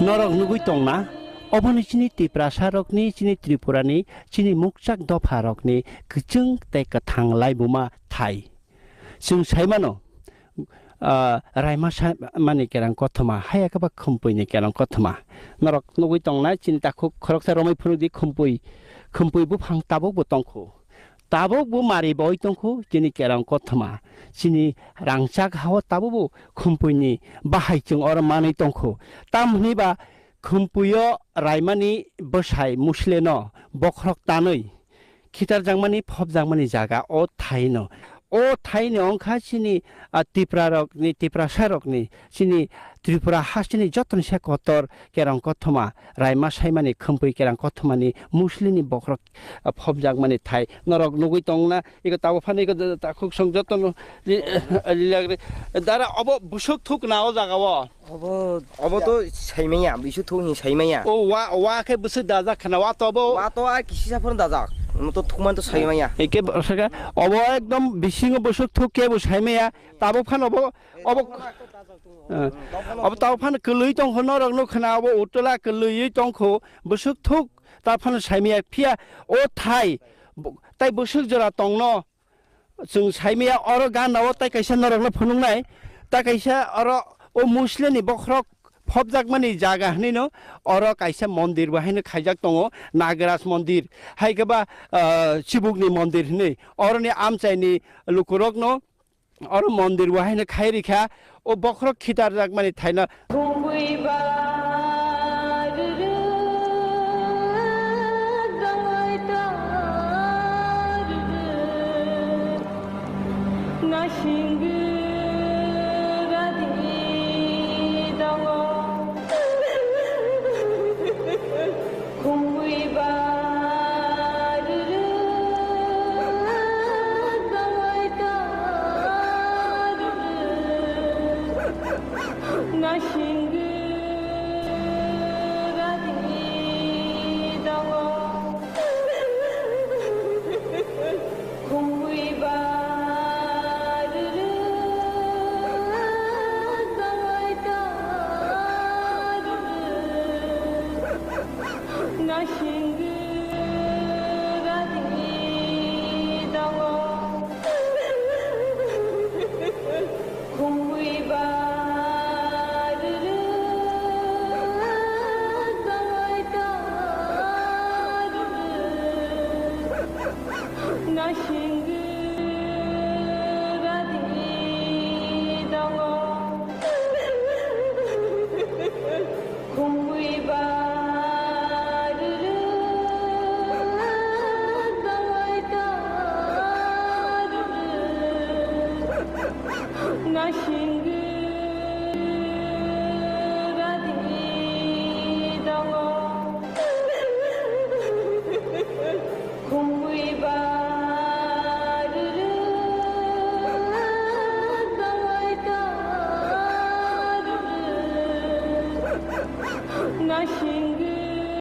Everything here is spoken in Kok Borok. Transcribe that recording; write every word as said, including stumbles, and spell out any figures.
Norok nugwi tongna, oboni chini Tiprasa rokni, chini Tripura ni, chini mukchak dopha rokni kwchwng tei kwthang laibuma thai. Chwng saimano, ah, raima sa mani kerang kothoma, haya khe ba khumpui ni kerang kothoma. Norok nugwi tongna, chini takhuk khoroksa romwi phunukdi khumpui, khumpui buphang tabuk bo tongkhu. Tabuk bo mari boi tongkhu chini kerang kothoma. Chini rangchak hao tabuk bo khumpui ni bahai chwng oro manwi tongkhu. Tam hwnwi ba khumpui o raimani bwsai musle no bokhorok tanwi khitarjakmani phobjakmani jaga o thaino. O thaino wngkha chini, ah, Tipra rokni, Tiprasa rokni, chini Tripura hasteni jotoni se kotor kerang kothoma raima saimani khumpui kerang kothomani muslini bokhorok, ah, phobjakmani thai norok nugwi tongna. Iko tabuk phano iko takhuk song jotono li-, lilagri. Dara obo busuk thuk na o jaga o. Obo, obo to saimaya, bisu thuk ni saimaya. O wa, wa khe busuk dajak khana, wa to obo. Wa to a kisi sa phano dajak. Mo to thukman to saimaya. Eke saka obo ekdom bisingo busuk thuk khe bo saimaya. Tabuk phano obo, obo, eh, obo tabuk phano kwlwi tongkho norok nuk khana obo utula kwlwi tongkho busuk thuk ta phano saimaya phiya o thai bo-, tai busuk jora tongno. Chwng saimaya oro gana o tai kaisa norokno phunuknai, tai kaisa oro o musleni bokhorok phobjakmani jaga hwnwi no oro kaisa mondir bo haino khaijak tongo, Nagaraj mondir, hai khe ba, ah, Chibukni mondir hwnwi. Oroni amchaini lukurokno oro mondir bo haino khai rikha, o bokhorok khitarjakmani thaino.